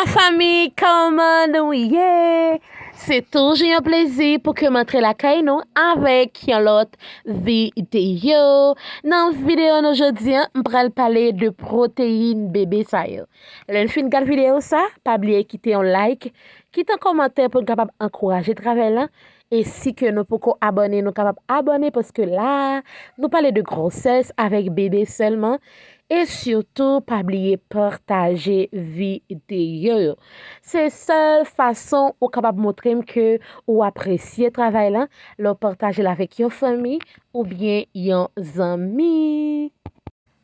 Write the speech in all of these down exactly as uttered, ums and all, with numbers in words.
Fanmi, kòman nou ye? Se toujou yon plezi pou ke m antre lakay nou avèk yon lòt videyo. Nan videyo nou jodi a, m pral pale de pwoteyin bebe sa yo. Lè n fin gad videyo sa, pa bliye kite yon like, kite yon kòmantè pou n kapab ankouraje travay la. E si ke nou poko abòne, nou kapab abòne paske la, nou pale de gwosès avèk bebe sèlman. E sitou, pa bliye pataje videyo yo. Se sèl fason ou kapab montre m ke ou apresye travay la, lè w pataje l avèk yon fanmi oubyen yon zanmi.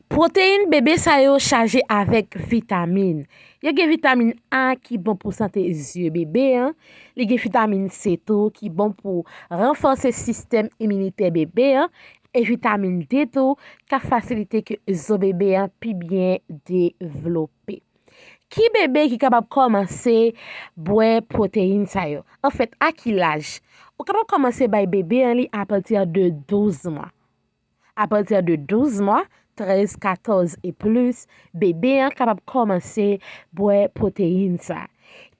Pwoteyin bebe sa yo chaje avèk vitamin. Yo gen vitamin A ki bon pou sante zye bebe an. Li gen vitamin C tou ki bon pou ranfòse sistèm iminitè bebe an. E vitamin D tou ka fasilite ke zo bebe an pi byen devlope. Ki bebe ki kapab kòmanse bwè pwoteyin sa yo? Anfèt, a ki laj? Ou kapab kòmanse bay bebe an li apati de douz mwa. Apati de douz mwa, trèz, katòz e plis, bebe an kapab kòmanse bwè pwoteyin sa.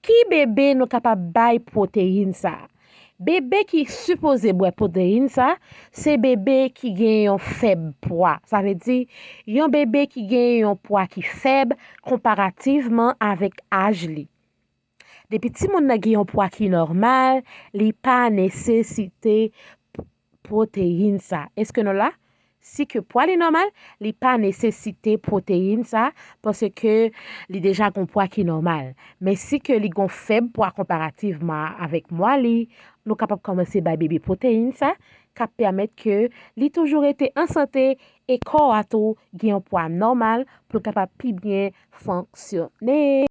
Ki bebe nou kapab bay pwoteyin sa? Bebe ki sipoze bwè pwoteyin sa, se bebe ki gen yon fèb pwa. Sa vle di, yon bebe ki gen yon pwa ki fèb konparativman avèk aj li. Depi timoun nan gen yon pwa ki nòmal, li pa nesesite p-, pwoteyin sa. Èske nou la? Si ke pwa li nòmal, li pa nesesite pwoteyin sa, paske li deja gon pwa ki nòmal. Men si ke li gon fèb pwa konparativman avèk mwa li, nou kapab kòmanse bay bebe pwoteyin sa, k ap pèmèt ke li toujou rete an sante e kò a tou gen yon pwa nòmal pou l kapab pi byen fonksyone.